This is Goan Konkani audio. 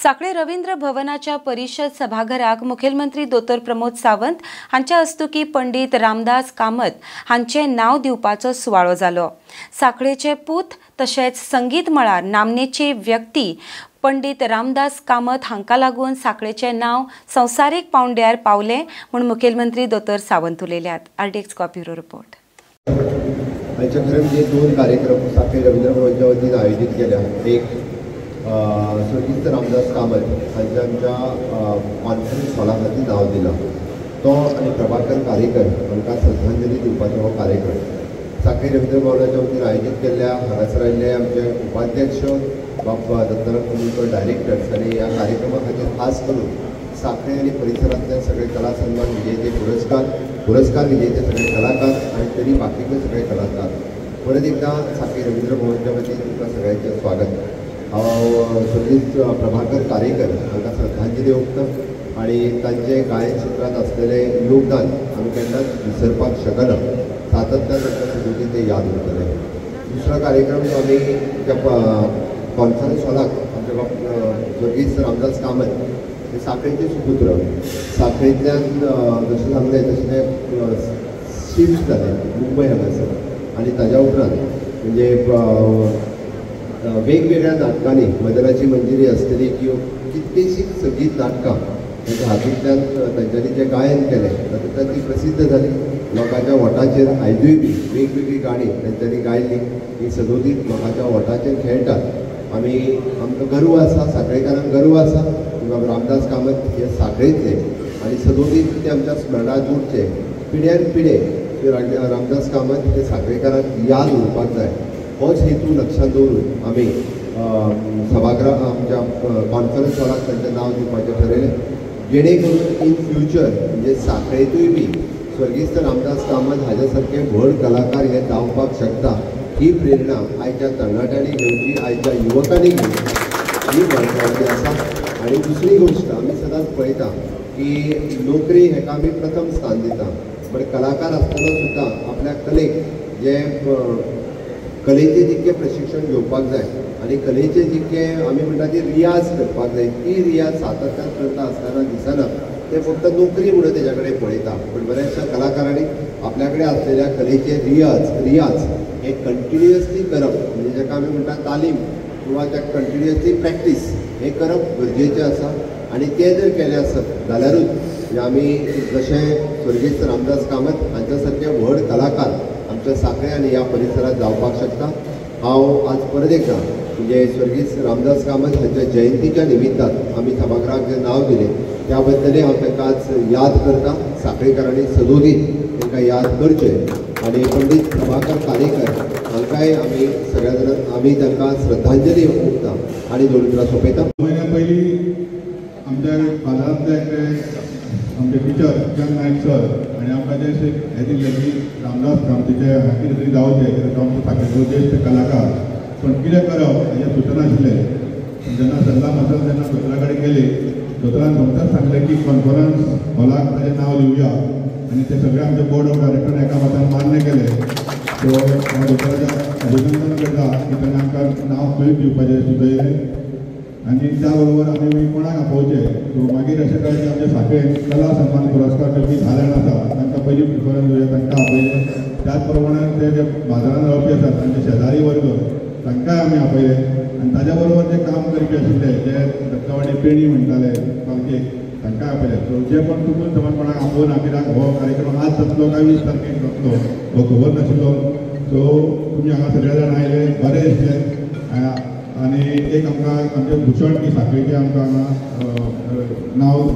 सांखळे रवींद्र भवनाच्या परिशद सभाघराक मुखेलमंत्री दोतोर प्रमोद सावंत हांच्या हस्तुकी पंडित रामदास कामत हांचे नांव दिवपाचो सुवाळो जालो. सांखळेचे पूत तशेंच संगीत मळार नामनेची व्यक्ती पंडित रामदास कामत हांकां लागून सांखळेचें नांव संवसारीक पावंड्यार पावलें म्हूण मुखेलमंत्री दोतोर सावंत उलयल्यात. RDX Goa bureau report. आयच्या खरें म्हणजे दोन कार्यक्रम सांखळे रवींद्र भवनच्या वतीन आयोजीत केल्या. एक स्वर्गीस्त रामदास कामत हांच्या आमच्या कॉन्फरन्स हॉला खातीर नांव दिलां तो आनी प्रभाकर कारेकर हांकां श्रद्धांजली दिवपाचो हो कार्यक्रम सांखळे रवींद्र भवनाच्या वतीन आयोजीत केल्ल्या हांगासर आयिल्ले आमचे उपाध्यक्ष बाब दत्ताराम कुंडलकर डायरेक्टर्स आनी ह्या कार्यक्रमा खातीर खास करून सांखळे आनी परिसरांतले सगळे कला सन्मान विजेते पुरस्कार विजेते सगळे कलाकार आनी तरी बाकीचे सगळे कलाकार परत एकदा सांखळे रवींद्र भवनच्या वतीन तुमकां सगळ्यांचें स्वागत. हांव स्वर्गीस्त प्रभाकर कारेकर हांकां श्रद्धांजली ओंपता आनी तांचें गायन क्षेत्रांत आसलेलें योगदान आमी केन्नाच विसरपाक शकना, सातत्यान तांकां सदोदीत तें याद उरतलें. दुसरो कार्यक्रम जो आमी त्या कॉन्फरन्स हॉलाक आमच्या स्वर्गीस्त रामदास कामत हे सांखळेचे सुपुत्र, सांखळेंतल्यान जशें सांगलें तशें ते शिफ्ट जाले मुंबय हांगासर आनी ताज्या उपरांत म्हणजे वेगवेगळ्या नाटकांनी मदनाची मंजिरी आसतली किंवा कितलीशीं संगीत नाटकां तांच्या हातूंतल्यान तांच्यांनी जें गायन केलें तातूंतल्यान ती प्रसिद्ध जाली. लोकांच्या वोटाचेर आयजूय बी वेगवेगळीं गाणी तांच्यांनी गायल्ली ही सदोदीत लोकांच्या वोटाचेर खेळटात. आमी आमकां गर्व आसा, सांखळेकारांक गर्व आसा की बाबा रामदास कामत हे सांखळेंतले आनी सदोदीत ते आमच्या स्मरणांत उरचे, पिढ्यान पिढे रामदास कामत हे सांखळेकारांक याद उरपाक जाय. होच हेतू लक्षांत दवरून आमी सभागृह आमच्या कॉन्फरन्स हॉलाक तांचें नांव दिवपाचें ठरयलें, जेणे करून इन फ्युचर म्हणजे सांखळेंतूय बी स्वर्गीस्त रामदास कामत हाज्या सारके व्हड कलाकार हे जावपाक शकता ही प्रेरणा आयच्या तरणाट्यांनी घेवची, आयच्या युवकांनी घेवची ही म्हत्वाची आसा. आनी दुसरी गोश्ट आमी सदांच पळयता की नोकरी हेका आमी प्रथम स्थान दिता, बट कलाकार आसतना सुद्दां आपल्या कलेक जे कलेचें जितकें प्रशिक्षण घेवपाक जाय आनी कलेचें जितकें आमी म्हणटा ती रियाज करपाक जाय ती रियाज सातत्यान करता आसतना दिसना, ते फक्त नोकरी म्हणून तेज्या कडेन पळयता. पूण बऱ्याचशा कलाकारांनी आपल्या कडेन आसलेल्या कलेचे रियाज हे कंटिन्युअसली करप म्हणजे जाका आमी म्हणटा तालीम किंवा त्या कंटिन्युअसली प्रॅक्टीस हें करप गरजेचें आसा. आनी तें जर केलें आसत जाल्यारूच म्हणजे आमी जशें स्वर्गीस्त रामदास कामत हांच्या सारके व्हड कलाकार आमच्या सांखळे आनी ह्या परिसरांत जावपाक शकता. हांव आज परत एकदां म्हणजे स्वर्गीस्त रामदास कामत हांच्या जयंतीच्या निमित्तान आमी सभागृहाक जें नांव दिलें त्या बद्दलय हांव तांकां आज याद करता. सांखळेकारांनी सदोदीत तांकां याद करचें आनी पंडित प्रभाकर कारेकर हांकांय आमी सगळ्या जाणां आमी तांकां श्रद्धांजली ओंपता आनी दोन उतरां सोंपयता. म्हयन्या पयलीं आमच्या बाजारांतले आमचे टिचर जन नायक सर आनी आमकां जे हें दिल्लें की रामदास कामतीचें कितें तरी जावचें, कित्याक तो आमचो सांखळेचो ज्येश्ठ कलाकार, पूण कितें करप हेजें सुचनाशिल्लें. जेन्ना सल्ला मसलत जेन्ना दोतोरा कडेन गेली, दोतोरान सोमतेंच सांगलें की कॉन्फरन्स हॉलाक ताजें नांव दिवया आनी ते सगळे आमचे बोर्ड ऑफ डायरेक्टर एका मतान मान्य केलें. सो हांव दोतोराचें अभिनंदन करता की ताणें आमकां नांव खंय दिवपाचें सुचयलें आनी त्या बरोबर आमी कोणाक आपोवचें. सो मागीर अशें कळ्ळें की आमच्या सांखळेन कला सन्मान पुरस्कार दिवपी 10 जाण आसा, तांकां पयली प्रिफरन्स दिवया, तांकां आपयलें. त्याच प्रमाणे ते जे बाजारांत रावपी आसात तांचे शेजारी वर्ग तांकांय आमी आपयले आनी ताज्या बरोबर जे काम करपी आशिल्ले जे दत्तवाडी पेणी म्हणटाले पालखेक तांकांय आपयले. सो जे कोण चुकून समज कोणाक आपोवना कित्याक हो कार्यक्रम आज जातलो काय 20 तारखेक जातलो हो खबर नाशिल्लो. सो तुमी हांगा सगळे जाण आयले, बरें दिसलें आनी एक आमकां आमचें भूषण की सांखळेचें आमकां हांगा नांव